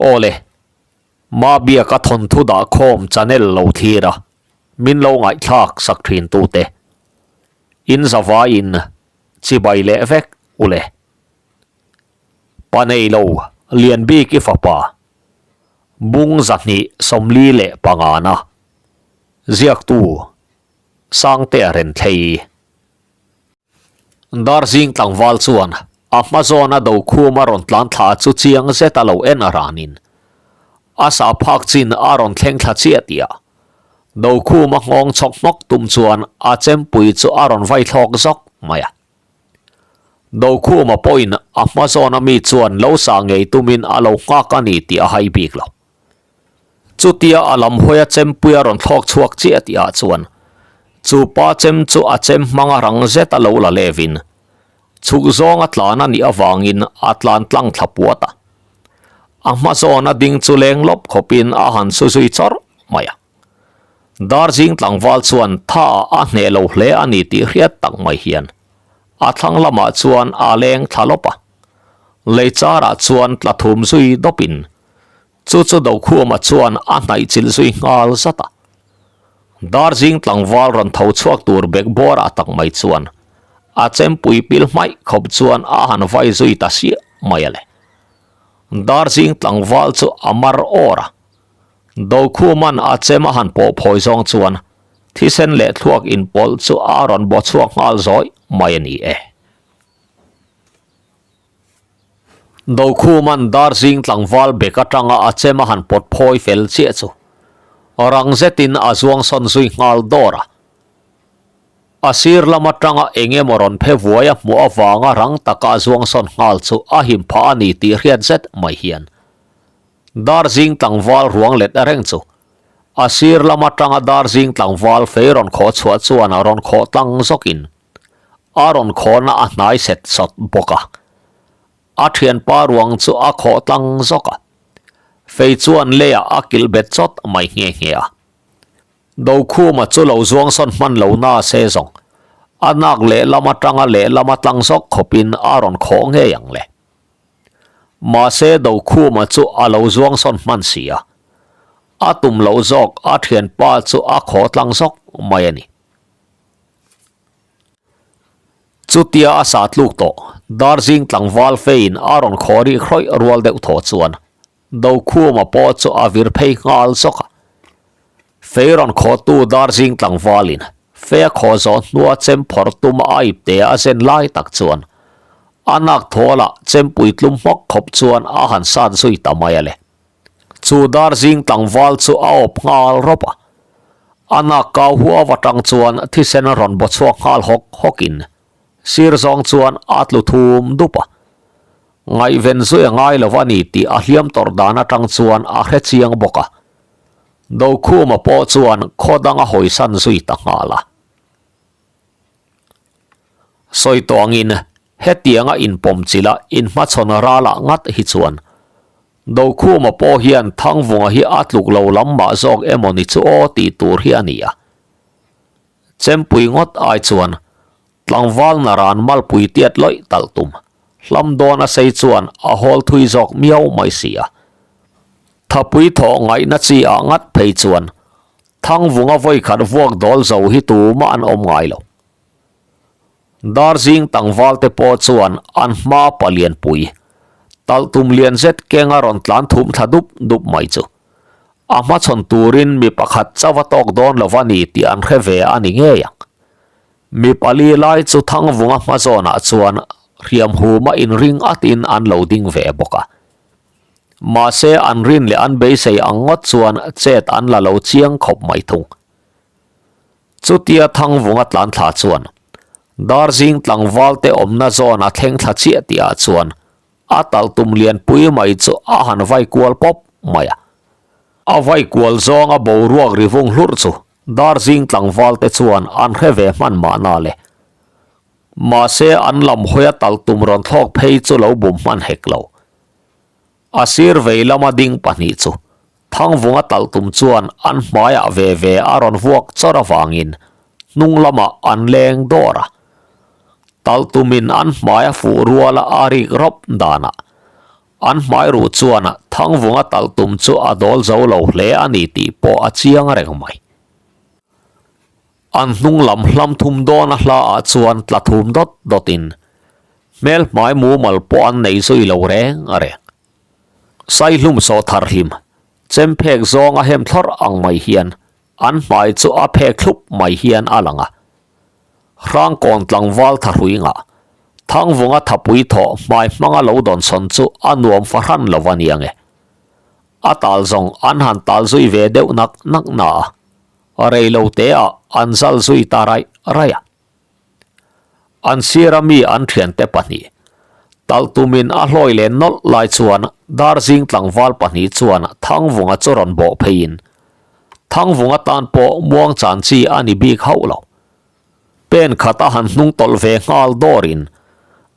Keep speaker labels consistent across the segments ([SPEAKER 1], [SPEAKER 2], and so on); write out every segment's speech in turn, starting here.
[SPEAKER 1] Aw le, Mabiaka thawnthu dahkhawm channel lo thlir a, min lo ngaihthlak sak thin tute. In zavaiin chibai leh vek u le. Pa nei lo lian bik i fapa bung 245 na ziaktu Sangtea Renthlei. Darzing tlangval chuan a hma zawna Dokhuma rawn tlan thla chu chiang zet a lo en a ranin a sah phak chin a rawn thleng thla chiah tih a Dokhuma nghawng chhawk hnawk tum chuan a chempui chu a rawn vai thlawk zawk mai a. Dokhuma pawhin a hma zawna mi chuan lo sah ngei tumin a lo nghak a ni tih a hai bik lo. Chutia a lam hawia chempui a rawn thlawk chhuak chiah tih ah chuan chu pa chem chu a chem hmang a rang zet a lo la levin chhuk zawng a tlan a nih avangin a tlan tlang thla puat a. A hma zawn a ding chu leng lawp khawpin a han su zui chawrh mai a. Darzing tlangval chuan tha a hneh lo hle a ni tih hriat tak mai hian a thlang lamah chuan a leng thla lawp a. Lei charah chuan tla thum zui dawpin Chu chu Dokhuma chuan a hnaih chilh zui nghal zat a. Darzing tlangval rawn tho chhuak tur bek bawrah tak mai chuan a chempui pil hmaih khawp chuan a han vai zui ta siah mai a le. Darzing tlangval chu a mar awr a. Dokhuma'n a chem a han pawh phawi zawng chuan thisen leh thluak inpawlh chu a rawn baw chhuak nghal zawih mai a ni e. Dokhuman Darzing tlangval bek atanga a chem a han pawt phawi fel chiah chu rang zetin a zuang sawn zui nghal dawr a. A sir lam atanga eng emaw rawn phe vuai a hmuh avanga rang taka a zuang sawn nghal chu a him phah a ni tih hriat zet mai hian Darzing tlangval ruang let reng chu a sir lam atanga Darzing tlangval fei rawn khawh chhuah chuan a rawn khawh tlang zawkin A rawn khawhna a hnai set sawt bawk a. A thianpa ruang chu a khawh tlang zawk a. Fei chuan leiah a kilh bet chawt mai nghe nghe a. Dokhuma chu lo zuang sawn hman lo na se zawng. A nak lehlam atanga lehlam a tlang zawk khawpin a rawn khawh ngei ang le. Mahse Dokhuma chu a lo zuang sawn hman si a. A tum loh zawk a thianpa chu a khawh tlang zawk mai a ni. Chutia a sa tluk tawh, Darzing tlangval feiin a rawn khaw ri hrawih rual deuh thaw chuan Dokhuma pawh chu a vir phei nghal zawk a. Fei rawn khawtu Darzing tlangvalin fei a khaw zawh hnua chem phawrh tum a ipte a zen lai tak chuan a nak thawlah chempui tlum hmawk khawp chuan a han sat zui ta mai a le. Chu Darzing tlangval chu a awp nghal rawp a. A nak kau huau atang chuan thisen a rawn baw chhuak nghal hawk hawkin sir zawng chuan a tlu thum dup a. Ngaihven zui a ngai lo a ni tih a hliam tawrh dan atang chuan a hre chiang bawk a. Dokhuma pawh chuan khaw dang a hawisan zui ta nghal a. Sawi tawh angin hetianga inpawm chila inhmachhawn ralah ngat hi chuan Dokhuma pawh hian Thangvunga hi a tluk lo lam mah zawk emaw ni chu aw tih tur hi a ni a. Chempui ngawt ai chuan tlangval naran malpui tiat lawih talh tum hlam dawn a sei chuan a hawl thui zawk miau mai si a. Thapui thawh ngaihna chi ah ngat phei chuan Thangvunga vawikhat vuak dawl zo hi tumah an awm ngai lo. Darzing tlangval te pawh chuan an hma palianpui talhtum lian zet keng a rawn tlan thum thla dup dup mai chu a hmachhawn turin mi pakhat chauh a tawk dawn lo a ni tih an hre ve a ni ngei ang. Mi pali lai chu Thangvunga hma zawnah chuan hriam huma inring atin an lo ding ve bawk a. Mahse an rin leh an beisei ang ngawt chuan chet an la lo chiang khawp mai thung. Chutia Thangvunga tlan thla chuan Darzing tlangval te awmna zawn a thleng thla chiah tih ah chuan a talhtum lian pui mai chu a han vai kual pawp mai a. A vai kual zawng a boruak ri vung hlurh chu Darzing tlangval te chuan an hre ve hman mahna le. Mahse an lam hawi a talhtum rawn thlawk phei chu lo bum hman hek lo. A sir vei lama ding pahnih chu Thangvunga talhtum chuan an hmaiah ve ve a rawn vuak chawr avangin hnung lamah an leng dawr a. Talhtumin an hmai a fuh ruala a rik rawp danah. An hmai ruh chuan Thangvunga talh tum chu a dawl zo lo hle a ni tih pawh a chiang reng mai. An hnung lam hlam thum dawn a hla ah chuan tla thum dawt dawt in hmel hmai mumal pawh an nei zui lo reng reng. Saihlum sawh thar hlim, chem phek zawng a hem thlawrh ang mai hian an hmai chu a phek thlup mai hian a lang a. Hrangkawn tlangval thahrui ngah, Thangvunga thapui thawh hmai hmanga lo dawnsawn chu a nuam fahran lo a nia nge. A tal zawng an han tal zui ve deuh nak nak na a, rei lo te ah an zal zui ta raih raih a. An sira mi an thiante pahnih talh tumin a hlawi leh nawlh lai chuan Darzing tlangval pahnih chuan Thangvunga chu rawn bawh pheiin Thangvunga tan pawh muang chan chi a ni bik hauh lo. Pen khat a han hnung tawlh ve nghal dawrin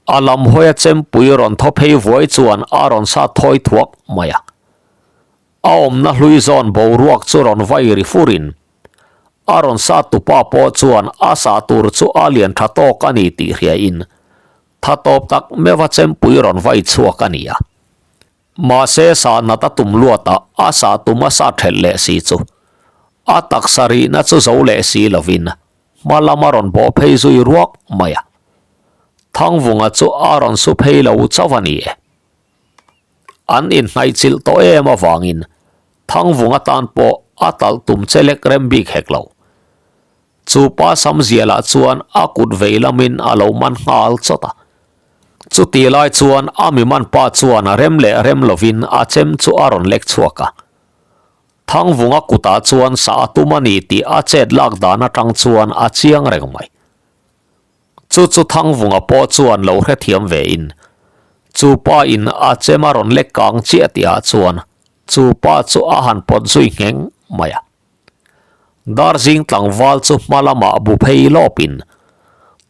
[SPEAKER 1] a lam hawia chempui rawn thaw phei vuai chuan a rawn sat thawi thuak mai a. A awmna hlui zawn boruak chu rawn vai ri furin a rawn sat tupa pawh chuan a sah tur chu a lian tha tawk a ni tih hriain tha tawp tak meuha chempui rawn vai chhuak a ni a. Mahse sah nat a tum luatah a sah tum a sat ṭhelh leh si chu a taksa rihna chu zo leh si lovin hma lama rawn bawh phei zui ruak mai a. Thangvunga chu a rawn su phei lo chauh a ni e. An inhnaihchilh tawh em avangin Thangvung atan pawh a talh tum che lek rem bik hek lo. Chu pa sam zialah chuan a kut vei lamin a lo man nghal chawt a. Chuti lai chuan a mi man pa chuan rem leh rem lovin a chem chu a rawn lek chhuak a. Thangvunga kutah chuan sah a tum a ni tih a chet lak dan atang chuan a chiang reng mai. Chu chu Thangvunga pawh chuan lo hrethiam ve in, chu pa in a chem a rawn lek kang chiah tih ah chuan chu pa chu a han pawt zui ngheng mai a. Darzing tlangval chu hma lamah bu phei lawp in,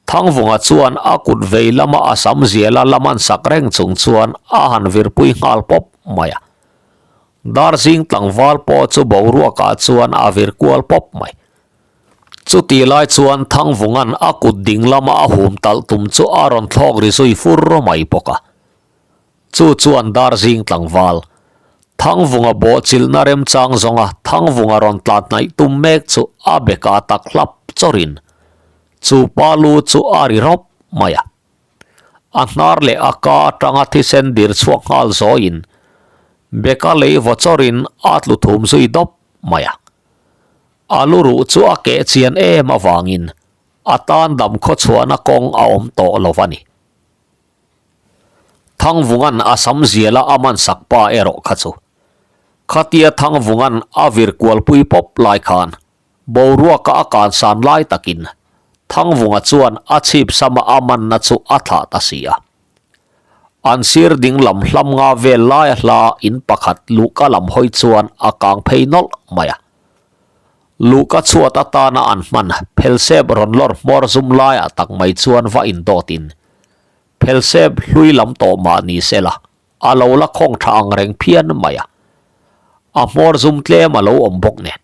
[SPEAKER 1] Thangvunga chuan a kut vei lama a sam ziala la man sak reng chung chuan a han virpui nghal pawp mai a. Darzing tlangval pawh chu boruak ah chuan a vir kual pawp mai. Chuti lai chuan Thangvunga'n a kut ding lama a hum talh tum chu a rawn thlawk ri zui fur mai bawk a. Chu chuan Darzing tlangval, Thangvunga bawhchilhna remchang zawnga Thangvunga rawn tla hnaih tum mek chu a beka tak hlap chawrin chu pa lu chu a ri rawp mai a. A hnar leh a ka atanga thisen dir chhuak nghal zawiin beka lei vaw chawrin a tlu thum zui dawp mai a. A lu ruh chu a keh chian em avangin a tan dam khawchhuahna kawng a awm tawh lo a ni. Thangvunga'n a sam ziala a man sak pa erawh kha chu khatia Thangvunga'n a vir kualpui pawp lai khan boruaka a kansan lai takin Thangvunga chuan a chhip sama a manna chu a thlah ta si a. An sir ding lam hlam nga vel laia hla in pakhat luhka lam hawi chuan a kang phei nawlh mai a. Luhka chhuat atana an hman phelsep rawn lawr hmawr zum laiah tak mai chuan va indawtin phelsep hlui lam tawh mah ni se la a lo la khawng tha ang reng phian mai a. A hmawr zum tlem a lo awm bawk nen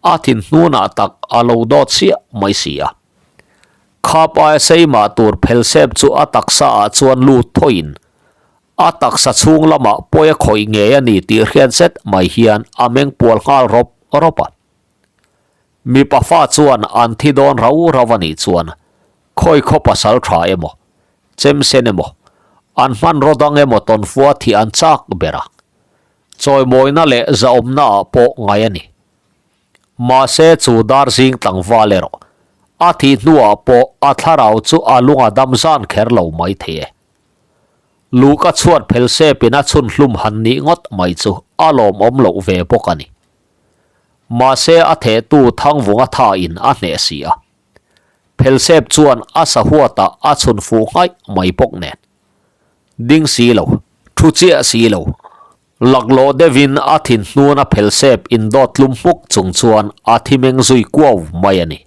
[SPEAKER 1] a thin hnunah tak a lo dawt chiah mai si a. Khap aia seimah tur phelsep chu a taksa ah chuan lut thawiin A taksa chhung lamah pawi a khawih ngei a ni tih hriat zet mai hian a meng pual nghal rawp rawp a. Mipa fa chuan an thi dawn rau rau a nih chuan khawi khaw pasal tha emaw, chem sen emaw, an hmanraw dang emaw tawnfua thih an chak ber a. Chawimawina leh zahawmna ah pawh ngai a ni. Mahse chu Darzing tlangval erawh a thih hnuah pawh a thlarau chu a lung a dam zan kher lo maithei e. Luka chhuat phel sepin a chhun hlum han nih ngawt mai chu a lawmawm loh ve bawk a ni. Mahse a thehtu Thangvunga thain a hneh si a. Phel sep chuan a sahuatah a chhun fuh nghaih mai bawk nen. Ding si lo, thu chiah si lo, laklawh deuhin a thin hnuna phel sep indawt tlum hmuk chung chuan a thi meng zui kuau mai a ni.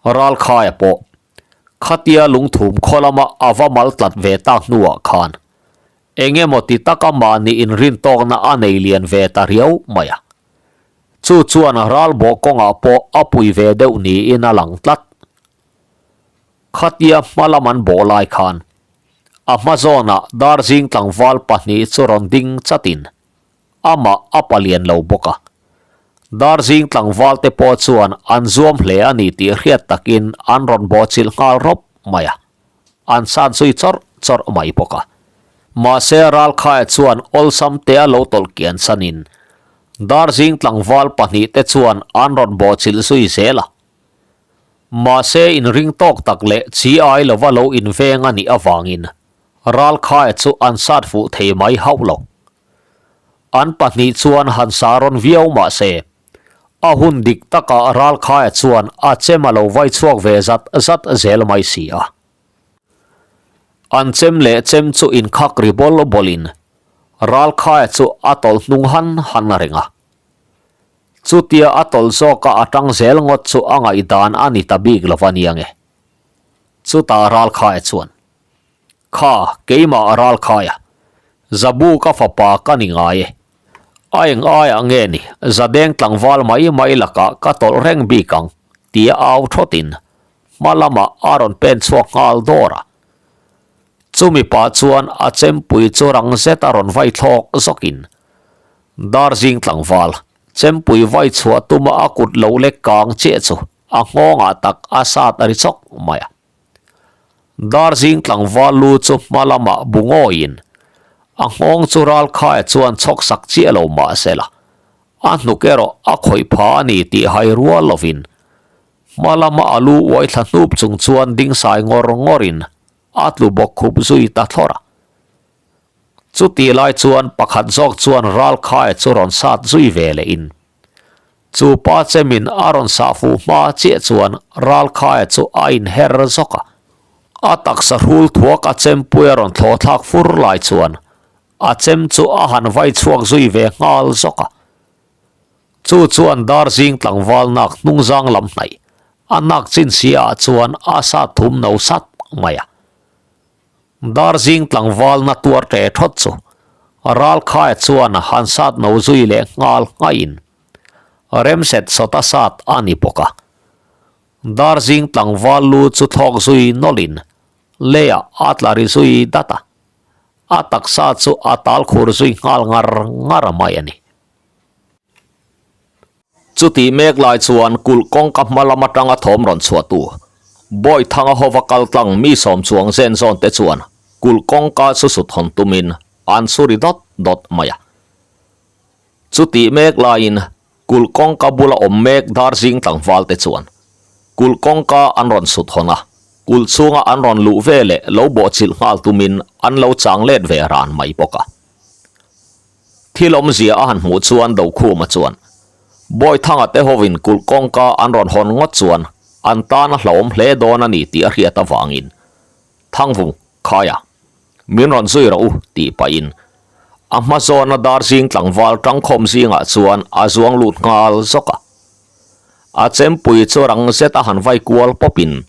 [SPEAKER 1] Ralkhaia pawh khatia lungthum khaw lama a va mal tlat ve tak hnuah khan eng emaw ti taka mahni inrintawkna a nei lian ve ta riau mai a. Chu chuan ralbawh kawngah pawh a pui ve deuh niin a lang tlat. Khatia hma lam an bawh lai khan. A hma zawnah Darzing tlangval pahnih chu rawn ding chatin amah a palian lo bawk a. Darzing tlangvalte pawh chuan an zuam hle a ni tih hriat takin an rawn bawhchilh nghal rawp mai a, an sat zui chawrh chawrh mai bawk a. Mahse Ralkhaia chuan awlsam te a lo tawlh kian sanin Darzing tlangval pahnihte chuan an rawn bawhchilh zui zel a. Mahse inring tawk tak leh chi ai lova lo inveng a nih avangin Ralkhaia chu an sat fuh thei mai hauh lo. An pahnih chuan han sa rawn viau mah se, a hun dik takah Ralkhaia chuan a chem a lo vai chhuak ve zat zat zel mai si a. An chem leh chem chu inkhak ri bawl bawlin Ralkhaia chu a tawlh hnung han han reng a. Chutia a tawlh zawka a tang zel ngawt chu a ngaihdan a ni ta bik lo va nia nge. Chutah Ralkhaia chuan. Kha, keimah a ral khai a, Zabu ka fapa ka ni ngai e. A eng aiah nge ni, Zadeng tlangval mai mai lakah ka tawlh reng bik ang, tia au thawtin hma lamah a rawn pen chhuak nghal dawr a. Chumi pah chuan a chempui chu rang zet a rawn vai thlawk zawkin, Darzing tlangval, chempui vai chhuah tuma a kut lo lek kang chiah chu a nghawngah tak a sat a ri chawk mai a. Darzing tlangval lu chu hma lamah bu ngawiin a nghawng chu Ralkhaia chuan chhawk sak chiah lo mah se la, a hnuk erawh a khawih pha a ni tih hai rual lovin hma lama a lu uai thla hnup chung chuan ding sai ngawr ngawrin a tlu bawk khup zui ta thlawr a. Chutih lai chuan pakhat zawk chuan Ralkhaia chu rawn sat zui ve lehin Chu pa chemin a rawn sah fuh hma chiah chuan Ralkhaia chu a inher zawk a. A taksa hrul thuak a chempui a rawn thlawh thlak fur lai chuan a chem chu a han vai chhuak zui ve nghal zawk a. Chu chuan Darzing tlangval nak hnungzang lam hnaih a nak chin si ah chuan a sat thum no sat mai a. Darzing tlangval na tuar ṭe ṭhawt chu Ralkhaia chuan han sat no zui leh nghal nghaihin remset sawta sat a ni bawk a. Darzing tlangval lu chu thlawk zui nawlhin leiah a tla ri zui dat a, a taksa chu a tal khur zui nghal ngar ngar mai a ni. Chutih mek lai chuan kulh kawngka hma lam atanga thawm rawn chhuahtu Bawithanga hova kal tlang mi sawm chuang zen zawn te chuan kulh kawngka chu sut hawn tumin an su ri dawt dawt mai a. Chutih mek laiin kulh kawngka bula awm mek Darzing tlangval te chuan kulh kawngka an rawn sut hawn a, kulh chhunga an rawn luh ve leh lo bawhchilh nghal tumin an lo chang let ve ran mai bawk a. Thil awmzia a han hmuh chuan Dokhuma chuan Bawithanga te hovin kulh kawngka an rawn hawn ngawt chuan an tan a hlauhawm hle dawn a ni tih a hriat avangin Thangvung, Khaia, min rawn zui rawh u tih pahin a hma zawna Darzing tlangval tangkhawm zingah chuan a zuang lut nghal zawk a. A chempui chu rang zet a han vai kual pawpin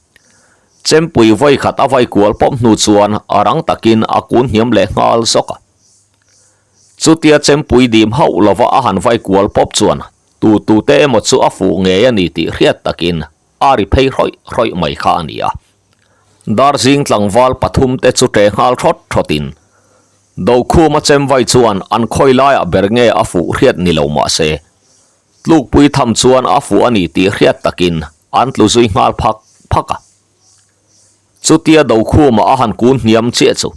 [SPEAKER 1] chempui vawi khat a vai kual pawp hnu chuan a rang takin a kun hniam leh nghal zawk a. Chutia chempui dim hauh lova a han vai kual pawp chuan tu tu te emaw chu a fuh ngei a ni tih hriat takin a ri phei hrawih hrawih mai kha a ni a. Darzing tlangval pathum te chu ṭe nghal thawt thawtin Dokhuma chemvai chuan an khawi laiah ber nge a fuh hriat ni lo mah se tlukpui tham chuan a fuh a ni tih hriat takin an tlu zui nghal phak phak a. Chutia Dokhuma a han kun hniam chiah chu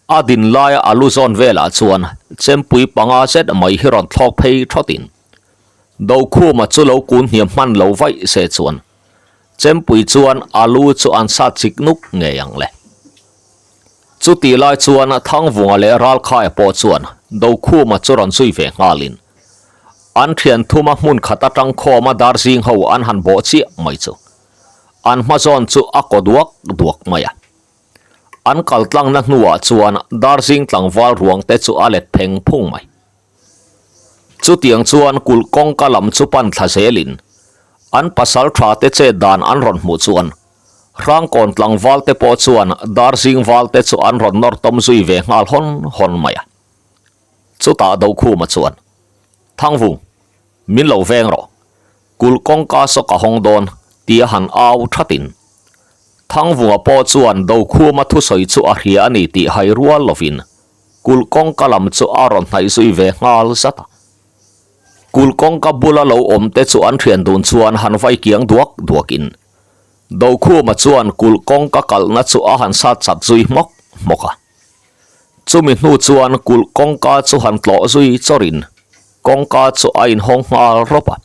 [SPEAKER 1] A din laia a lu zawn velah chuan chempui panga zet mai hi rawn thlawk phei thawtin Dokhuma chu lo kun hniam hman lo vaih se chuan chempui chuan a lu chu an sat chik nuk ngei ang le. Chutih lai chuan Thangvunga leh Ralkhaia pawh chuan Dokhuma chu rawn zui ve nghalin an thian thuma hmun khat atang khawma Darzing ho an han bawh chiah mai chu an hma zawn chu a kaw duak duak mai a. An kal tlangna hnuah chuan Darzing tlangval ruang te chu a let pheng phung mai. Chutiang chuan kulh kawngka lam chu pan thla zelin an pasal tha te chet dan an rawn hmuh chuan Hrangkawn tlangval te pawh chuan Darzing val te chu an rawn nawr tawm zui ve nghal hawn hawn mai a. Chutah Dokhuma chuan, Thangvung, min lo veng rawh. Kulh kawngka saw ka hawng dawn, tia han au thatin. Thangvunga pawh chuan Dokhuma thusawi chu a hria a ni tih hai rual lovin kulh kawngka lam chu a rawn hnaih zui ve nghal zat a. Kulh kawngka bula lo awm te chu an thian dun chuan han vai kiang duak duakin Dokhuma chuan kulh kawngka kalhna chu a han sat chat zui hmawk hmawk a. Chumi hnu chuan kulh kawngka chu han tlawh zui chawrin kawngka chu a inhawng nghal rawp a.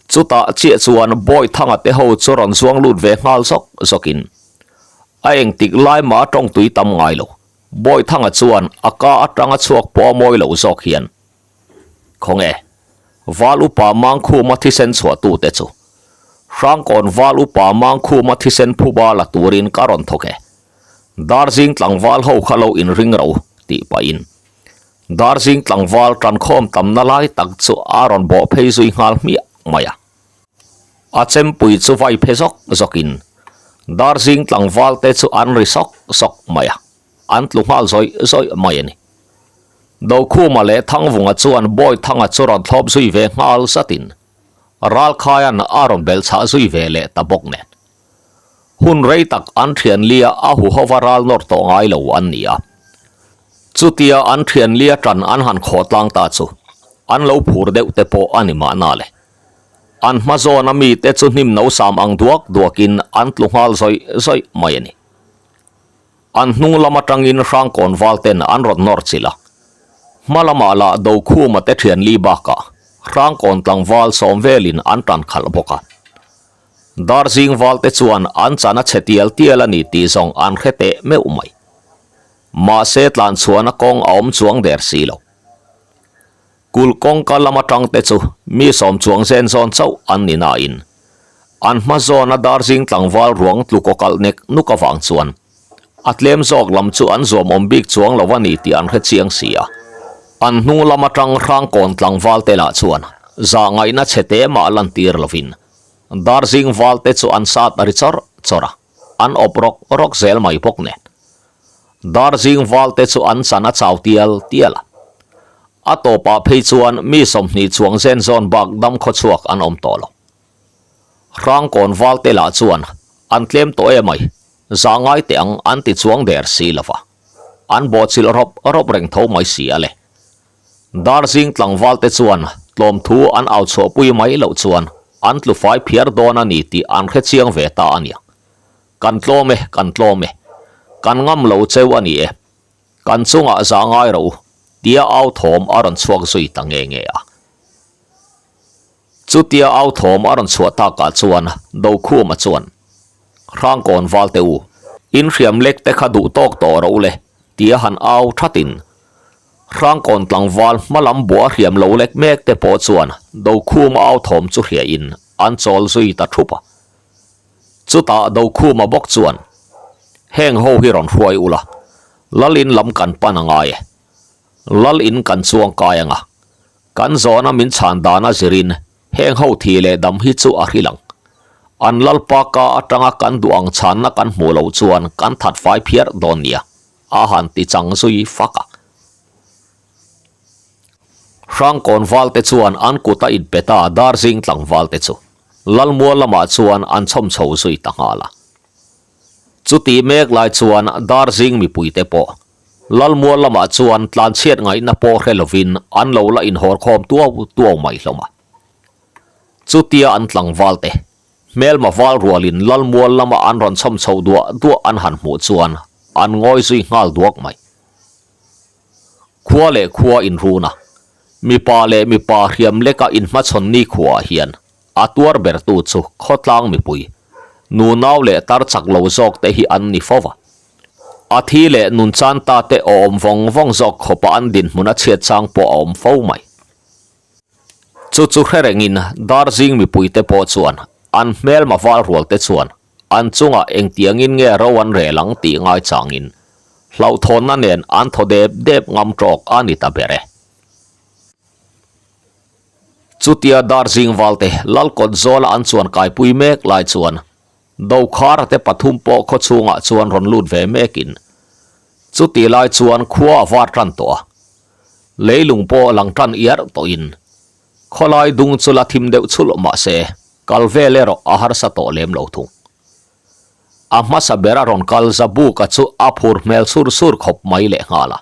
[SPEAKER 1] Chutah chiah chuan Bawithanga te ho chu rawn zuang lut ve nghal zawk zawkin a engtik lai mah tawng tui tam ngai lo. Bawithanga chuan a ka atanga chhuak pawh a mawi lo zawk hian, Khawnge, Val upa Mangkhuma thisen chhuah tute chu Hrangkawn Val upa Mangkhuma thisen phuba la turin ka rawn thawk e. Darzing tlangval ho kha lo inring ro tih pahin Darzing tlangval tankhawm tamna lai tak chu a rawn bawh phei zui nghal hmiah mai a. A chempui chu vai phe zawk zawkin Darzing tlangval te chu an ri sawk sawk mai a, an tlu nghal zawih zawih mai a ni. Dokhuma leh Thangvunga chuan Bawithanga chu rawn thlawp zui ve nghal zatin Ralkhaia'n a rawn belhchhah zui ve leh ta bawk nen. Hun rei tak an thian lia a huhova ral nawr tawh ngai lo an ni a. Chutia an thian lia tan an han khawh tlang ta chu an lo phur deuh te pawh a ni mahna le. An hma zawna mite chu hnim no sam ang duak duakin an tlu nghal zawih zawih mai a ni. An hnung lam atangin Hrangkawn val ten an rawn nawr chilh a. Hma lamah lah Dokhuma te thian li bakah Hrangkawn tlangval sawm velin an tan khalh bawk a. Darzing val te chuan an chan a chhe tial tial a ni tih zawng an hre teh meuh mai. Mahse tlanchhuahna kawng a awm chuang der si lo. Kulh kawngka lam atang te chu mi sawm chuang zen zawn chauh an ni nain an hma zawna Darzing tlangval ruang tlukaw kalh nek nuk avang chuan a tlem zawk lam chu an zuam awm bik chuang lo a ni tih an hre chiang si a. An hnung lam atang Hrangkawn tlangval te lah chuan zahngaihna chhe te mah lantir lovin Darzing val te chu an sat ri chawr chawr a, an awp rawk rawk zel mai bawk nen. Darzing val te chu an chan a chau tial tial a. A tawpah phei chuan mi 20 chuang zen zawn bak dam khawchhuak an awm tawh lo. Hrangkawn val te lah chuan an tlem tawh em ai, zah ngai teh ang an ti chuang der si lo va. An bawhchilh rawp rawp reng tho mai si a le. Darzing tlangval te chuan tlawmthu an au chhuahpui mai loh chuan an tlu fai phiar dawn a ni tih an hre chiang ve ta a nia. Kan tlawm e, kan tlawm e. Kan ngam lo cheu a ni e. Kan chungah zah ngai rawh u, tia au thawm a rawn chhuak zui ta nge nge a. Chutia au thawm a rawn chhuah takah chuan Dokhuma chuan, Hrangkawn valte u, in hriam lek te kha duh tawk tawh rawh u le, tia han au thatin Hrangkawn tlangval hma lam buah hriam lo lek mek te pawh chuan Dokhuma au thawm chu hriain an chawl zui ta thup a. Chutah Dokhuma bawk chuan, Heng ho hi rawn hruai ula, Lal in lam kan pan a ngai e. Lal in kan chuang kai anga, kan zawhna min chhan dana zirin heng ho thi leh dam hi chu a hrilh ang. An Lalpa ka atanga kan duh ang chhanna kan hmuh loh chuan kan that fai phiar dawn nia, a han ti chang zui fak a. Hrangkawn valte chuan an kut a inpe ta Darzing tlangvalte chu Lalmual lamah chuan an chhawm chho zui ta nghal a. Chutih mek lai chuan Darzing mipuite pawh Lalmual lamah chuan tlanchhiat ngaihna pawh hre lovin an lo la inhawrkhawm tuau tuau mai hlawm a. Chutia an tlangvalte hmelma val rualin Lalmual lama an rawn chhawm chho duah duah an han hmuh chuan an ngawi zui nghal duak mai. Khua leh khua inrun a, mipa leh mipa hriam leka inhmachhawn nikhuaah hian a tuar bertu chu khawtlang mipui, nunau leh tar chak lo zawk te hi an ni fo va. A thi leh nun chan ta te awm vawng vawng zawk khawpa an dinhmun a chhiat chang pawh a awm fo mai. Chu chu hre rengin Darzing mipuite pawh chuan an hmelma val rual te chuan an chungah engtiangin nge ro an rel ang tih ngai changin hlauhthawnna nen an thaw dep dep ngam tawk a ni ta ber e. Chutia Darzing valte Lalkawt zawla an chuan kaipui mek lai chuan Dokhara te pathum pawh khaw chhungah chuan rawn lut ve mekin chuti lai chuan khua a var tan tawh a, leilung pawh lang tan iar tawhin khawlai dung chu la thim deuh chhulh mahse kal vel erawh a harsa tawh lem lo thung. A hmasa bera rawn kal Zabuka chu a phur hmel sur sur khawp mai lehnghal a.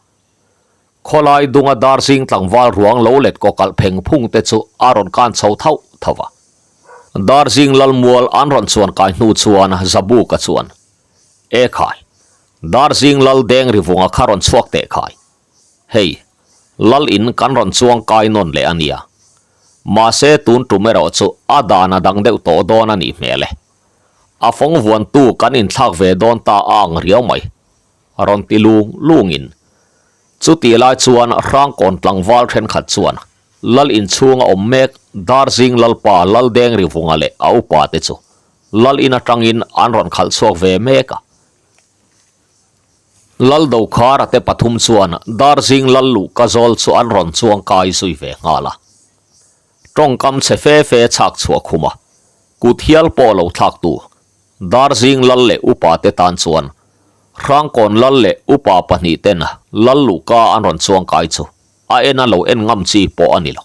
[SPEAKER 1] Khawlai dunga Darzing tlangval ruang lo let kaw kalh pheng phung te chu a rawn kan chho thauh tho va. Darzing Lalmual an rawn chuan kai hnu chuan Zabuka chuan, E khai, Darzing Lal deng rivunga kha rawn chhuak teh khai. Hei, Lal in kan rawn chuang kai nawn leh a nia. Mahse tun tum erawh chu a dan a dang deuh tawh dawn a nih hmel e. A fawng vuantu kan inthlak ve dawn ta a ang riau mai. Rawn ti lung lungin. Chutih lai chuan Hrangkawn tlangval thenkhat chuan Lal inchhunga awm mek Darzing Lalpa Laldeng Rivunga leh a upa te chu Lal in atangin an rawn khalh chhuak ve mek a. Lal Dokhara te pathum chuan Darzing Lal luhka zawl chu an rawn chuang kai zui ve nghal a. Tawngkam chhe fe fe chhak chhuah khum a, kut hial pawh lo thlaktu Darzing Lal leh upa te tan chuan Hrangkawn Lal leh upa pahnih ten Lal luhka an rawn chuang kai chu a en a lo en ngam chi pawh a ni lo.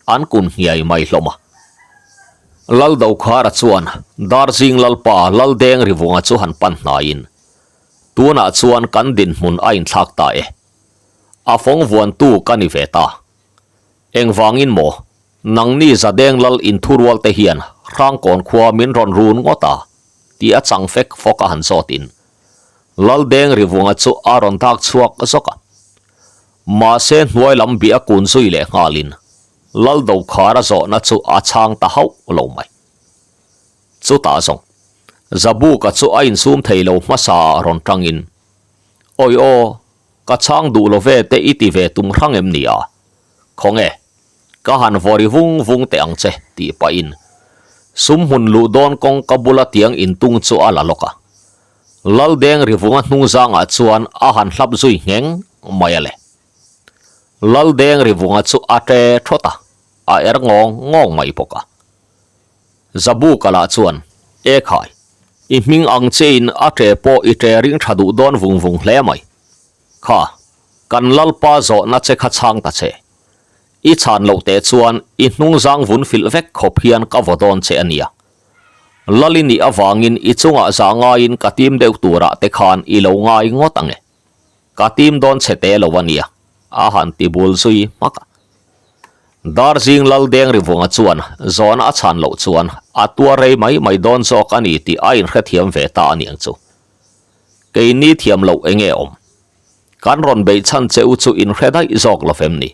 [SPEAKER 1] An kun hniai mai hlawm a. Lal Dokhara chuan Darzing Lalpa Laldeng Rivunga chu han pan hnaiin, Tunah chuan kan dinhmun a inthlak ta e. A fawng vuantu ka ni ve ta. Engvangin maw? Nangni Zadeng Lal inthurual te hian Hrangkawn khua min rawn run ngawt a? tih a chang fek fawk a han zawtin Laldeng Rivunga chu a rawn dak chhuak zawk a. Mahse hnuai lam bih a kun zui leh nghalin Lal Dokhara zawhna chu a chhang ta hauh lo mai. Chutah zawng Zabuka chu a insum thei lo hmasa ah rawn tangin, Awi aw, ka chhang duh lo ve te i ti ve tum hrang em ni a? Khawnge, ka han vawri vung vung teh ang che, tih pahin sumhmun luh dawn kawng ka bula tiang intung chu a la lawk a. Laldeng rivunga hnungzangah chuan a han hlap zui ngheng mai a le. Laldeng rivunga chu a ṭe ṭhawt a, a er ngawng ngawng mai bawk a. Zabuka lah chuan, E khai, i hming ang chein a ṭe pawh i ṭe ring ṭha duh dawn vung vung hle mai. Kha, kan Lalpa zawhna che kha chhang ta che. I chhan loh teh chuan i hnungzang vun filh vek khawp hian ka vaw dawn che a nia. Lal i nih avangin i chungah zah ngaiin ka tim deuh turah te khan i lo ngai ngawt ang e. Ka tim dawn chhe te lo a nia, a han ti bul zui hmak a. Darzing Laldeng Rivunga chuan zawhna a chhan loh chuan a tuar rei mai mai dawn zawk a ni tih a inhrethiam ve ta a niang chu. Keini thiam loh enge awm? Kan rawn beih chhan che u chu inhre daih zawk lo fem ni?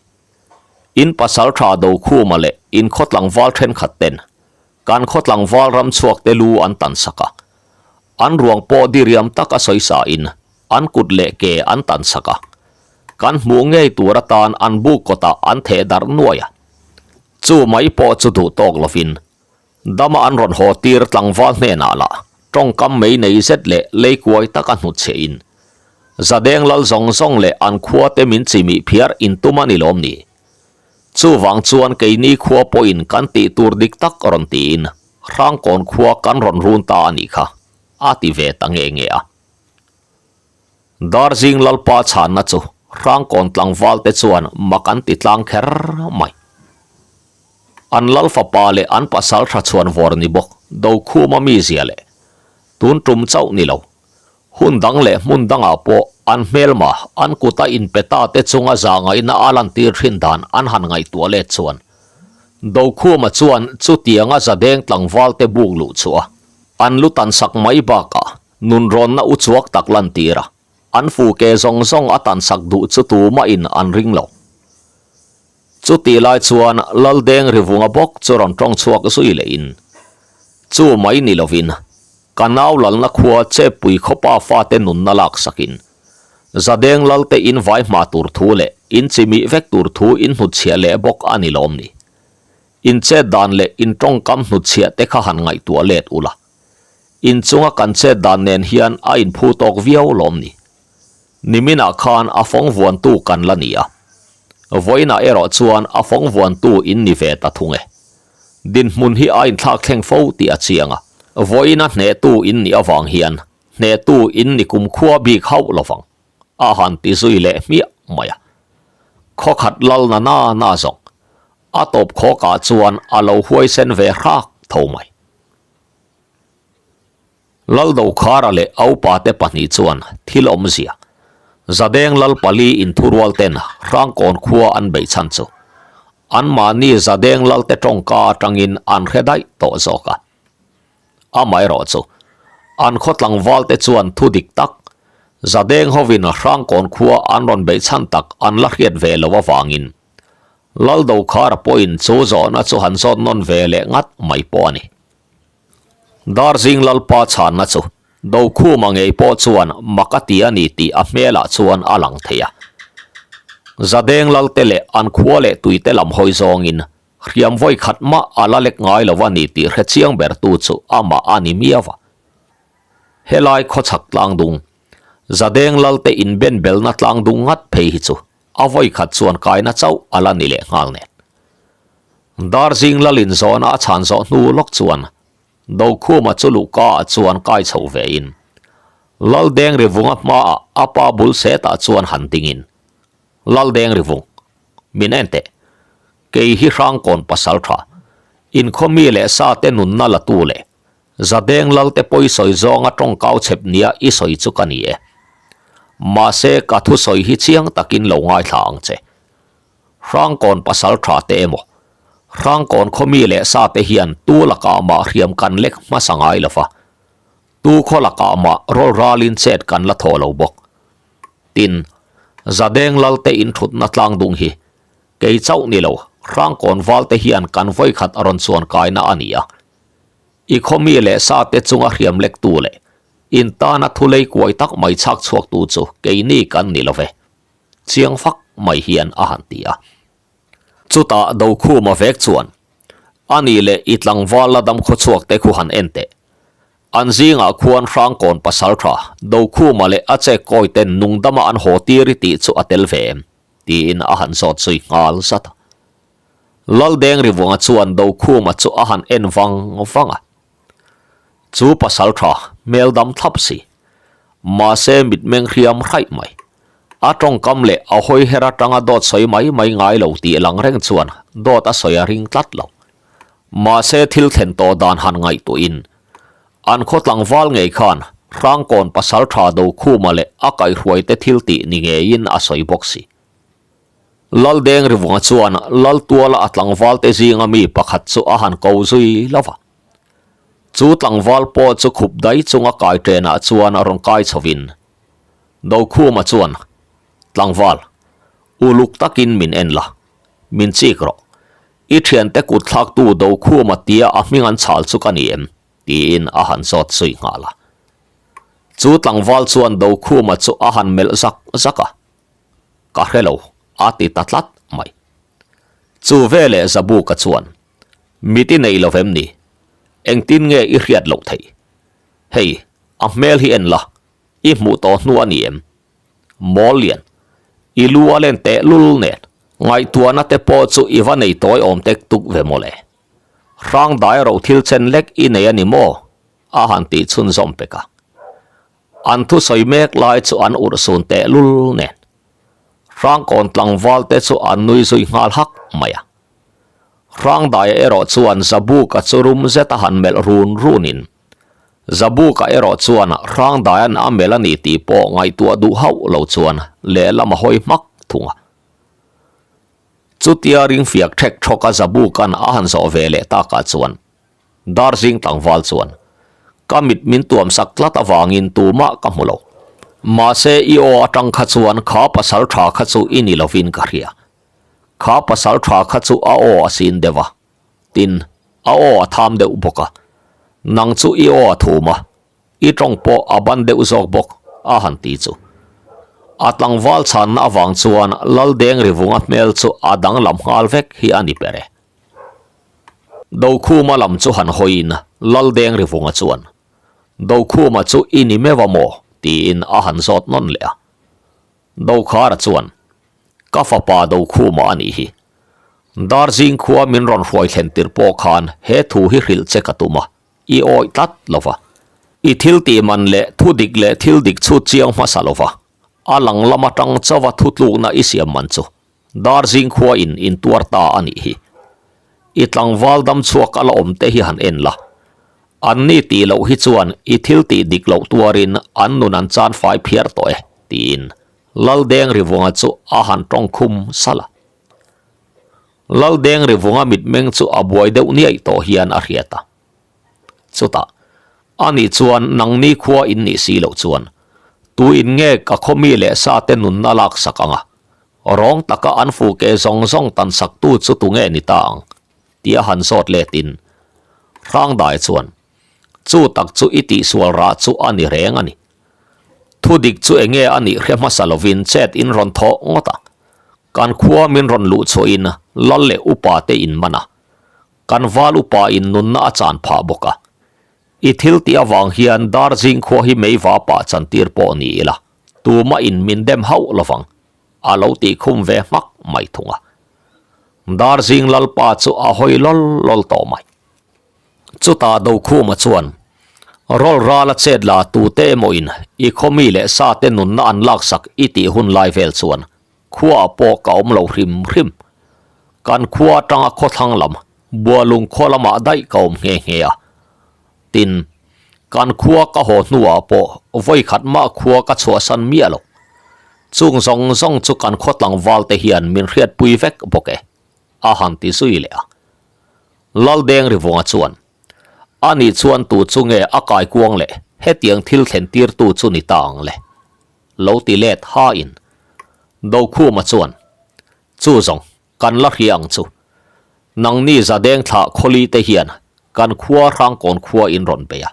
[SPEAKER 1] In pasal tha Dokhuma leh in khaw tlangval thenkhat ten kan khaw tlangval ram chhuak te lu an tan sak a. An ruang pawh diriam tak a sawi sa in an kut leh ke an tan sak a. Kan hmuh ngei tur atan an buk kawtah an theh darh nuai a. Chu mai pawh chu duh tawk lovin Dama an rawn haw tir tlangval hnenah lah tawngkam mei nei zet leh lei kuai taka hnutchhe in Zadeng lal zawng zawng leh an khua te min chimih phiar in tum a ni lawm ni? Chuvang chuan keini khua pawhin kan tih tur dik tak rawn tiin Hrangkawn khua kan rawn run ta a nih kha, a ti ve ta nge nge a. Darzing Lalpa chhanna chu Hrangkawn tlangval te chuan mak an ti tlang kher mai. An lal fapa leh an pasal tha chhuan vawr ni bawk Dokhuma mizia leh tun tum chauh ni lo, hun dang leh hmun dangah pawh an hmelma an kuta inpe ta te chunga zahngaihna a lantir thin dan an han ngaihtuah let chuan Dokhuma chuan chutianga zadeng tlangval te buk luh chhuah a, an lu tansak mai bakah Nunrawnna uchuak tak lantir a, an fu ke zawng zawng a tansak duh chu tumahin an ring lo. Chutih lai chuan Laldeng Rivunga bawk chu rawn tawng chhuak zui lehin, Chu mai ni lovin, ka nau lalna khua Cheppui khawpa fate nunna laksakin, Zadeng Lalte in vai hma tur thu leh in chimih vek tur thu in hnutchhiah leh bawk a ni lawm ni. In chet dan leh in tawngkam hnutchhiah te kha han ngaihtuah let ula. Inchunga kan chet dan nen hian a inphu tawk viau lawm ni. Niminah khan a fawng vuantu kan la ni a. Vawiinah erawh chuan a fawng vuantu in ni ve ta thung e. Dinhmun hi a inthlak thleng fo tih a chiang a. Vawiina hnehtu in nih avang hian hnehtu in ni kumkhua bik hauh lovang a han ti zui leh hmiah mai a. Khawkhat lal na na na zawng a tawp khawkah chuan a lo huaisen ve hrak tho mai. Laldokhara leh a upate pahnih chuan thil awmzia, Zadeng Lalpali inthurual ten Hrangkawn khua an beih chhan chu anmahni Zadeng Lalte tawngka atangin an hre daih tawh zawk a. Amaherawh chu an khaw tlangvalte chuan thu dik tak, Zadeng hovin Hrangkawn khua an rawn beih chhan tak an la hriat ve lo avangin Laldokhara pawhin chu zawhna chu han zawt nawn ve leh ngat mai pawh a ni. Darzing Lalpa chhanna chu Dokhuma ngei pawh chuan mak a ti a ni tih a hmelah chuan a lang thei a. Zadeng Lalte leh an khua leh tuite lam hawi zawngin hriam vawi khat mah a la lek ngai lo a ni tih hre chiang bertu chu amah a ni miau a. Helai khawchhak tlangdung, Zadeng Lalte inbenbelna tlangdung ngat phei hi chu A vawi khat chuan kaina chauh a la ni leh nghal nen. Darzing Lalin zawhna a chhan zawh hnu lawk chuan Dokhuma chu luhka ah chuan kai chho ve in Laldeng Rivunga hmaah a pa bul setah chuan han ding in Laldeng Rivung, min en teh. Kei hi Hrangkawn pasal tha, inkhaw mi leh sa te nunna la tu leh Zadeng Lalte pawi sawi zawnga tawngkau chhep nia i sawi chu ka ni e. Mahse ka thusawi hi chiang takin lo ngaithla ang che. Hrangkawn pasal tha te emaw, Hrangkawn khaw mi leh sa te hian tu lakah mah hriam kan lek hmasa ngai lo va, tu khaw lakah mah rawl ralin chet kan la thaw lo bawk. Tin, Zadeng Lalte inthutna tlangdung hi kei chauh ni lo, Hrangkawn valte hian kan vawikhat a rawn chuan kaina a ni a. I khaw mi leh sa te chunga hriam lektu leh in tana thu lei kuai tak mai chhak chhuaktu chu keini kan ni lo ve, chiang fak mai hian a han ti a. Chutah Dokhuma vek chuan, A nih leh i tlangval la dam khawchhuak te khu han en teh. An zingah khuan Hrangkawn pasaltha Dokhuma leh a chek kawi ten nungdama an haw tir i tih chu a tel ve em? tiin a han zawt zui nghal zat a. Laldeng Rivunga chuan Dokhuma chu a han en vang vang a. Chu pasal tha hmel dam thlap si. Mahse mitmeng hriam hraih mai. A tawngkam leh a hawi her atanga dawt sawi mai mai ngai lo tih lang reng chuan dawt a sawi a ring tlat lo. Mahse thil thlen tawh dan han ngaihtuahin an khaw tlangval ngei khan Hrangkawn pasal tha Dokhuma leh a kaihhruaite thil tih ni ngeiin a sawi bawk si. Laldeng Rivunga chuan Laltuala a tlangvalte zinga mi pakhat chu a han ko zui lo va. Chu tlangval pawh chu khup dai chunga kai ṭenah chuan a rawn kai chhovin Dokhuma chuan, Tlangval, uluk takin min en la, min chik rawh. I ṭhiante kut thlaktu Dokhuma tia a hming an chhal chu ka ni em? tiin a han zawt zui nghal a. Chu tlangval chuan Dokhuma chu a han melh zak zak a. Ka hre lo, a ti ta tlat mai. Chu veleh Zabuka chuan, Mit i nei lo vem ni? Engtin nge i hriat loh theih? Hei, a hmel hi en la, i hmuh tawh hnu a ni em? Mawl lian, i lu a len teh lul nen, ngaihtuahna te pawh chu i va nei tawi awm tek tuk ve mawle. Hrang dai ro thil chen lek i nei a ni maw? a han tih chhunzawm pek a. An thusawi mek lai chu an urhsun tehlul nen Hrangkawn tlangval te chu an nui zui nghal hak mai a. Hrangdaia erawh chuan Zabuka chu rum zet a han melh run runin Zabuka erawh chuan Hrangdaia'n a melh a ni tih pawh ngaihtuah duh hauh lo chuan lehlam a hawi hmak thung a. Chutia ringfiak ṭhek ṭhawka Zabuka'n a han zawh ve leh takah chuan Darzing tlangval chuan, Ka mit min tuam sak tlat avangin tumah ka hmu lo. Mahse i aw atang kha chuan kha pasal tha kha chu i ni lovin ka hria. Kha pasal tha kha chu a aw a sin deuh a, tin, a aw a tham deuh bawk a. Nang chu i aw a thum a, i tawng pawh a ban deuh zawk bawk, a han ti chu. A tlangval chhanna avang chuan Laldeng Rivunga hmel chu a danglam nghal vek hi a ni ber e. Dokhuma lam chu han hawiin Laldeng Rivunga chuan, Dokhuma chu i ni meuh a maw? tiin a han zawt nawn leh a. Dokhara chuan, Ka fapa Dokhuma a nih hi. Darzing khua min rawn hruai thlen tir pawh khan he thu hi hrilh che ka tum a, i awih tlat lo va. I thil tih man leh thu dik leh thil dik chhut chiang hmasa lo va, a lang lam atang chauha thutlukna i siam man chu Darzing khua in intuar ta a nih hi. I tlangval dam chhuak a la awm te hi han en la. Anni tih loh hi chuan i thil tih dik loh tuarin an nun an chan fai phiar tawh e, tiin Laldeng Rivunga chu a han tawng khum salh a. Laldeng Rivunga mitmeng chu a buai deuh niaih tawh hian a hriat a. Chutah, ani chuan nangni khua in nih si loh chuan tuin nge ka khaw mi leh sa te nunna laksak ang a, rawng taka an fu ke zawng zawng tan saktu chu tunge ni ta ang? Tia han zawt letin Hrangdai chuan, Chu tak chu i tihsual rah chu a ni reng a ni. Thu dik chu enge a nih hre hmasa lovin chet in rawn thawh ngawt a. Kan khua min rawn luh chhuahin lal leh upa te in man a. Kan val upa in nunna a chan phah bawk a. I thil tih avang hian Darzing khua hi meiva pah chantir pawh ni ila, tumah in min dem hauh lovang. A lo tih khum ve hmak mai thung a. Darzing Lalpa chu a hawi lawl lawl tawh mai. Chutah Dokhuma chuan, Rawl rala chet la tute emawin i khawmi leh sate nunna an laksak i tih hun lai vel chuan khuaah pawh ka awm lo hrim hrim. Kan khua atanga khawthlang lam Bualung khaw lamah daih ka awm nghe nghe a. Tin, kan khua ka haw hnuah pawh vawi khat mah khua ka chhuahsan miah lo. Chung zawng zawng chu kan khaw tlangval te hian min hriatpui vek bawk e, a han ti zui leh a. Laldeng Rivunga chuan, Ani chuan tu chu nge a kaikuang leh hetiang thil thlen tirtu chu ni ta ang le? Lo ti let hain. Dokhuma chuan, Chu zawng, kan la hria ang chu. Nangni Zadeng thlah khawli te hian kan khua Hrangkawn khua in rawn bei a,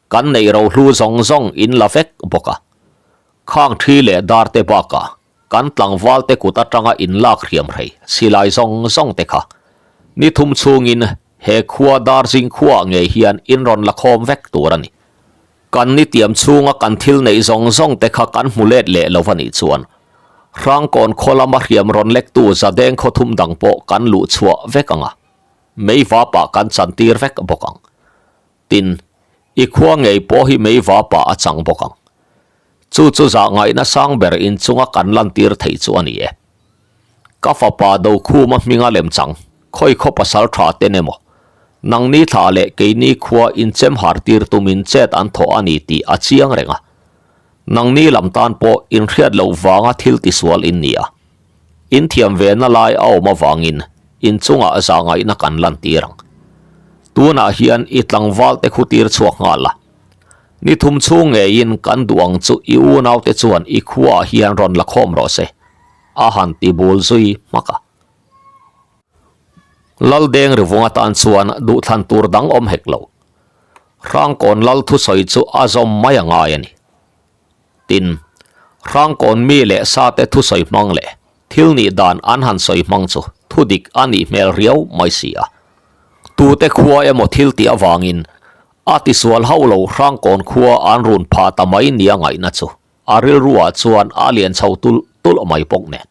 [SPEAKER 1] kan neih rohlu zawng zawng in la vek bawk a. Khang thi leh dar te bakah Kan tlangval te kut atanga inlak hriam hrei silai zawng zawng te kha ni thum chhungin he khua Darzing khuaah ngei hian in rawn la khawm vek tur a ni. Kan ni tiam chhunga kan thil neih zawng zawng te kha kan hmu let leh lo a nih chuan Hrangkawn khaw lama hriam rawn lektu Zadeng khaw thum dang pawh kan luh chhuah vek ang a, meivapah kan chantir vek bawk ang. Tin, i khua ngei pawh hi meivapah a chang bawk ang. Chu chu zah ngaihna sang ber inchunga kan lantir theih chu a ni e. Ka fapa Dokhuma hminga lemchang, khawi khaw pasal tha ten emaw, nangni thla leh keini khua inchem har tir tumin chet an thawh a ni tih a chiang reng a. Nangni lam tan pawh inhriat loh vanga thil tisual in ni a. In thiam ve na lai a awm avangin inchungah zah ngaihna kan lantir ang. Tunah hian i tlangval te khu tir chhuak nghal a. Ni thum chhung ngeiin kan duh ang chu i unaute chuan i khuaah hian rawn la khawm rawh se, a han ti bul zui hmak a. Laldeng rivung atan chuan duhthlan tur dang awm hek lo. Hrangkawn lal thusawi chu a zawm mai a ngai a ni. Tin, Hrangkawn mi leh sate thusawi hmang leh thil nih dan an han sawi hmang chu thu dik a nih hmel riau mai si a. Tute khua emaw thil tih avangin a tisual hauh lo Hrangkawn khua an run phah ta mai nia ngaihna chu a rilruah chuan a lian chho tulh tulh mai bawk nen.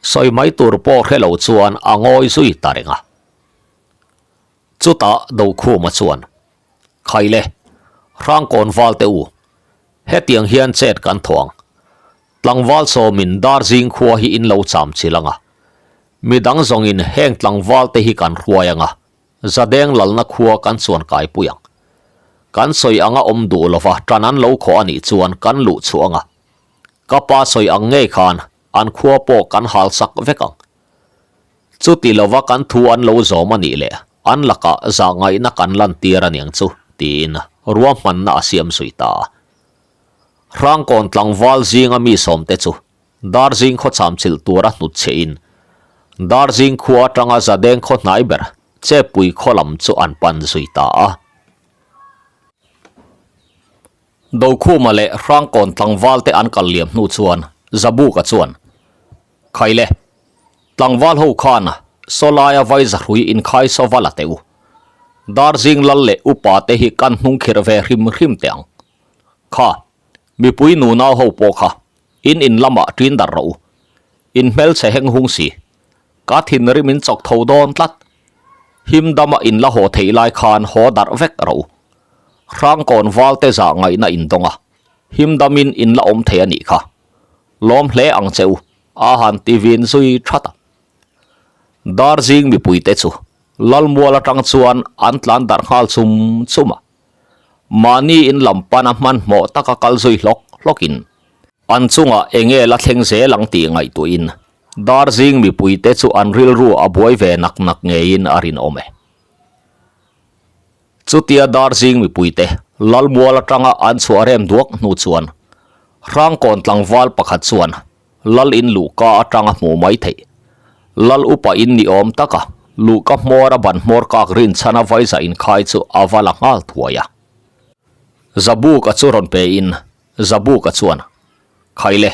[SPEAKER 1] Sawi mai tur pawh hre lo chuan a ngawi zui ta reng a. Chutah Dokhuma chuan, Khaile, Hrangkawn valte u, hetiang hian chet kan thawh ang. Tlangval sawmin Darzing khua hi in lo cham chil ang a. Midang zawngin heng tlangvalte hi kan hruai ang a, Zadeng lalna khua kan chuan kaipui ang. Kan sawi anga awm duh lova tan an lo khawh a nih chuan kan luh chhuah ang a. Ka pa sawi ang ngei khan an khua pawh kan halsak vek ang. Chuti lova kan thu an lo zawm a nih leh an lakah zahngaihna kan lantir a niang chu, tiin ruahmanna a siam zui ta a. Hrangkawn tlangval zinga mi sawmte chu Darzing khaw chamchilh tura hnut chhehin Darzing khua atanga Zadeng khaw hnai ber Chepui khaw lam chu an pan zui ta a. Dokhuma leh Hrangkawn tlangvalte an kal liam hnu chuan Zabuka chuan, Khaile, tlangval ho khan sawlaia vai zahrui inkhai saw va la teh u. Darzing lal leh upa te hi kan hnung khirh ve hrim hrim teh ang. Kha, mipui nunau ho pawh kha in in lamah ṭin darh rawh u. In hmelchhe heng hung si. Ka thinrim in chawk tho dawn tlat. Him dama in la haw theih lai khan haw darh vek rawh u. Hrangkawn valte zah ngaihna in dawng a, him damin in la awm thei a nih kha. Lawm hle ang che u, a han ti vin zui that a. Darzing mipuite chu. Lalmual atang chuan an tlan darh nghal chum chum a. Mahni in lam pana hmanhmawh taka kal zui hlawk hlawkin an chungah enge la thleng zel ang tih ngaihtuahin Darzing mipuite chu an rilru a buai ve nak nak ngeiin a rinawm e. Chutia Darzing mipuite Lalmual atanga an chhuah rem duak hnu chuan Hrangkawn tlangval pakhat chuan Lal in luhka atanga hmuh mai theih. Lal upa in ni awm taka luhka hmawr a ban hmawr kak rinchhan a vaiza inkhai chu a va la nghal thuai a. Zabuka chu rawn pe in Zabuka chuan, Khaile,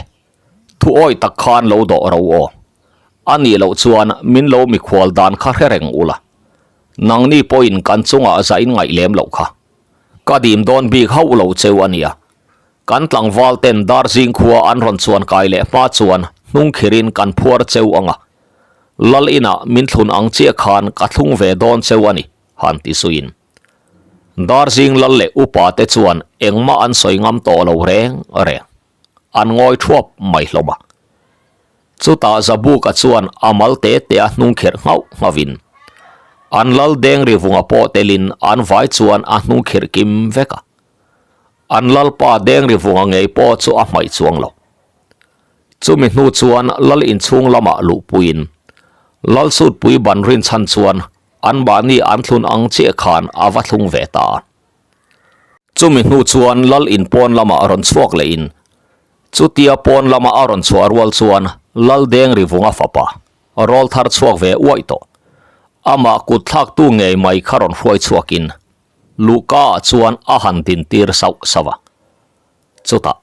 [SPEAKER 1] thu awi tak khan lo dawh ro aw. A nih loh chuan min lo mikhual dan kha hre reng ula. Nangni pawhin kan chungah za in ngaih lem loh kha. Ka dim dawn bik hauh lo cheu a nia. Kan tlangval ten Darzing khua an rawn chuan kai leh hma chuan hnung khirin kan phuar cheu ang a. Lal inah min thlun ang chiah khan ka thlung ve dawn cheu a ni, han ti suiin. Darzing lal leh upa te chuan engmah an sawi ngam tawh lo reng reng. An ngawi thuap mai hlawm a. Chutah Zabuka chuan a mal te te a hnung khirh nghauh nghauhin an lal deng ri vunga pawh telin an vai chuan a hnung khirh kim vek a. An lalpa deng ri vunga ngei pawh chu a hmaih chuang lo. Chumi hnu chuan lal inchhung lamah luhpuiin Lalsutpui ban rinchhan chuan anmahni an thlun ang chiah khan a va thlung ve ta a. Chumi hnu chuan lal in pawn lamah rawn chhuak lehin chutia pawn lama a rawn chhuah rual chuan lal deng ri vunga fapa rawl thar chhuak ve uaih tawh. Amah kut thlaktu ngei mai kha rawn hruai chhuakin luhka ah chuan a han din tir sauh sauh a. Chutah,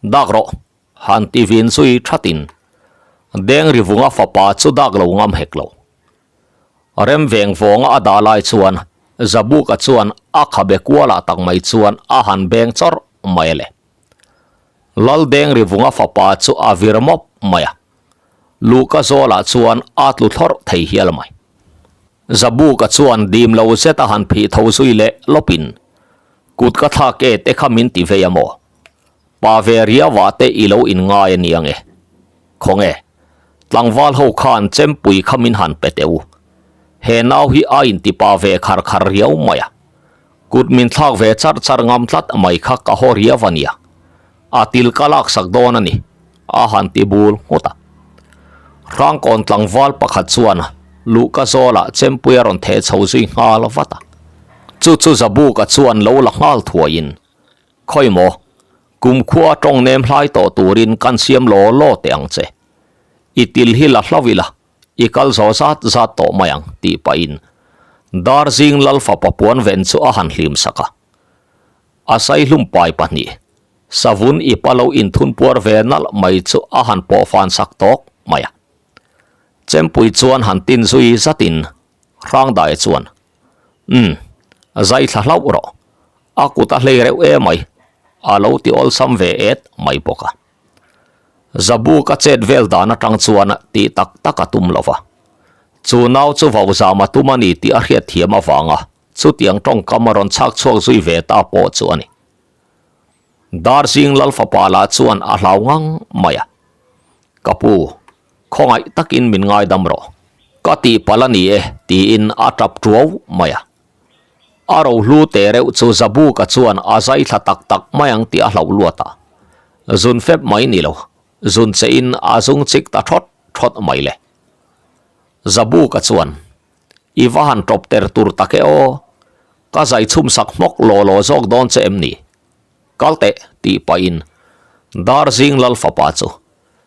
[SPEAKER 1] Dak rawh, han ti vin zui thatin deng ri vunga fapa chu dak lo ngam hek lo. Rem veng vawnga a dah lai chuan Zabuka chuan a khabe kualah tak mai chuan a han beng chawrh mai a le. Lal deng ri vunga fapa chu a vir mawp mai a, luhka zawlah chuan a tlu thlawrh thei hial mai. Zabuka chuan dim lo zet a han phih tho zui leh lawpin, Kut ka thlak e te kha min ti vei a maw? Pa ve riauah te i lo inngai a nia nge? Khawnge, tlangval ho khan chempui kha min han pe teh u. He nau hi a inti pa ve khar khar riau mai a. Kut min thlak ve char char ngam tlat mai kha ka haw riau a nia. A til ka laksak dawn a ni, a han ti bul nghut a. Hrangkawn tlangval pakhat chuan luhka zawlah chempui a rawn theh chho zui nghal vat a. Chu chu Zabuka chuan lo la nghal thuaiin, Khawi maw, kumkhua tawng nem hlai tawh turin kan siam law law teh ang che. I til hi la hlau ila, i kal zawh zat zat tawh mai ang, tih pahin Darzing Lalfapa puan ven chu a han hlim sak a. A saihlum pai pahnih, savun i pa lo inthun puar ve nalh mai chu a han pawh fan sak tawk mai a. Chempui chuan han tin zui zatin Hrangdaia chuan, Umm, zai thla hlauh rawh, a kut a hlei reuh e mai, a lo ti awlsam ve et mai bawk a. Zabuk a chet vel dan atang chuan tih tak tak a tum lo va, chu nau chu vauzam a tum a ni tih a hriatthiam avanga Chutiang tawngkam a rawn chhak chhuak zui ve ta pawh chu a ni. Darzing Lal fapa lah chuan a hlau ngang mai a. Ka pu, khawngaih takin min ngaidam rawh. Ka tihpalh a ni e, tiin a tap tuau mai a. A rohlu teh reuh chu Zabuka chuan a zai thla tak tak mai ang tih a hlauh luat a. Zun fep mai ni lo, zun che in a zung chik ta thawt thawt mai le. Zabuka chuan I va han tawp ter tur tak e aw, ka zai chhum sak hmawk law law zawk dawn che em ni? Kal teh, tih pahin Darzing Lal fapa chu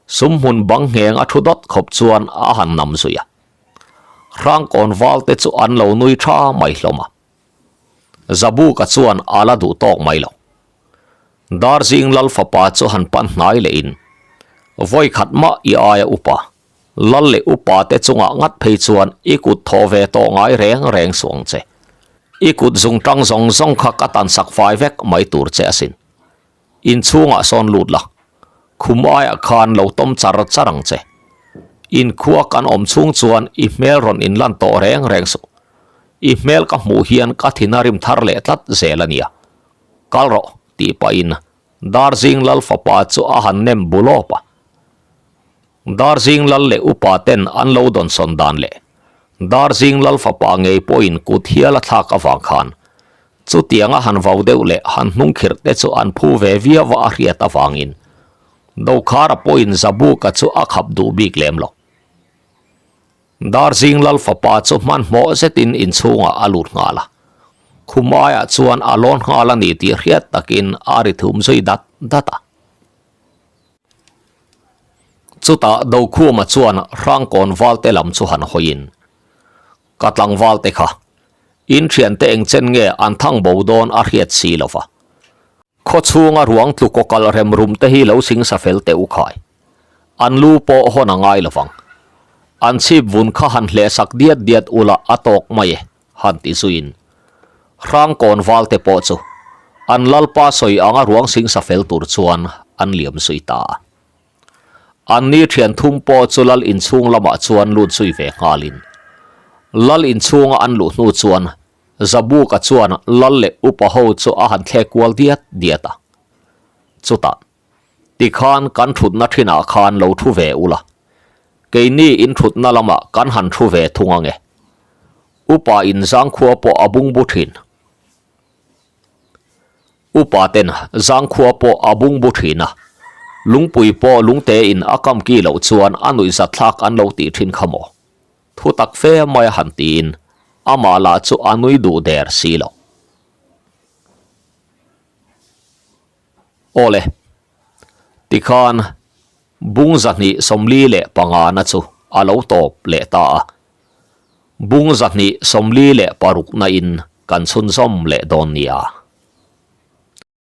[SPEAKER 1] sumhmun bang ngheng a thu dawt khawp chuan a han nam zui a. Hrangkawn val te chu an lo nui tha mai hlawm a. Zabuka chuan a la duh tawk mai lo. Darzing Lal fapa chu han pan hnai lehin, Vawi khat mah i aia upa, Lal leh upa te chungah ngat phei chuan i kut thaw ve tawh ngai reng reng suh ang che. I kut zung tang zawng zawng kha ka tan sak fai vek mai tur che asin. Inchhungah sawn lut la, khum aiah khan lo tawm char char ang che. Inkhua kan awm chhung chuan i hmel rawn inlan tawh reng reng suh. I hmel ka hmuh hian ka thin a rim thar leh tlat zel a nia. Kal rawh, tih pahin Darzing Lal fapa chu a han nem bu lawp a. Darzing lal leh upa ten an lo dawnsawn dan leh. Darzing Lal fapa ngei pawhin kut hial a thlak avang khan chutianga han vau deuh leh han hnungkhirh te chu an phu ve viau a a hriat avangin Dokhara pawhin Zabuka chu a khap duh bik lem lo. Darzing Lal fapa chu hmanhmawh zetin inchhungah a lut nghal a, khum aiah chuan a lawn nghal a ni tih hriat takin a ri thum zui dat dat a. Chutah Dokhuma chuan Hrangkawn valte lam chu han hawiin, Ka tlangvalte kha, in thiante engchen nge an thang bo dawn a hriat si lo va. Khaw chhunga ruang tlu kaw kal rem rum te hi lo singsa fel teh u khai. An lu pawh hawn a ngai lo vang. An chhip vun kha han hleh sak diat diat ula a tawk mai e, han ti zuiin. Hrangkawn valte pawh chu an lalpa sawi anga ruang singsa fel tur chuan an liam zui ta a. An ni thian thum pawh chu lal inchhung lamah chuan lut zui ve nghalin lal inchhunga an luh hnu chuan Zabuka chuan lal leh upa ho chu a han thlek kual diat diat a. Chutah, Tikhan kan thutna thinah khan lo thu ve ula, keini in thutna lamah kan han thu ve thung ange. Upa in zangkhua pawh a bungbu thin. Upa ten zangkhua pawh a bungbu thin a, lungpui pawh lungte in a kamki loh chuan a nuihzatthlak an lo tih thin kha maw? Thu tak fe mai a han tiin amah lah chu a nui duh der si lo. Awle, tikhan bung 245 na chu a lo tawp leh ta a, bung 246 na in kan chhunzawm leh dawn nia.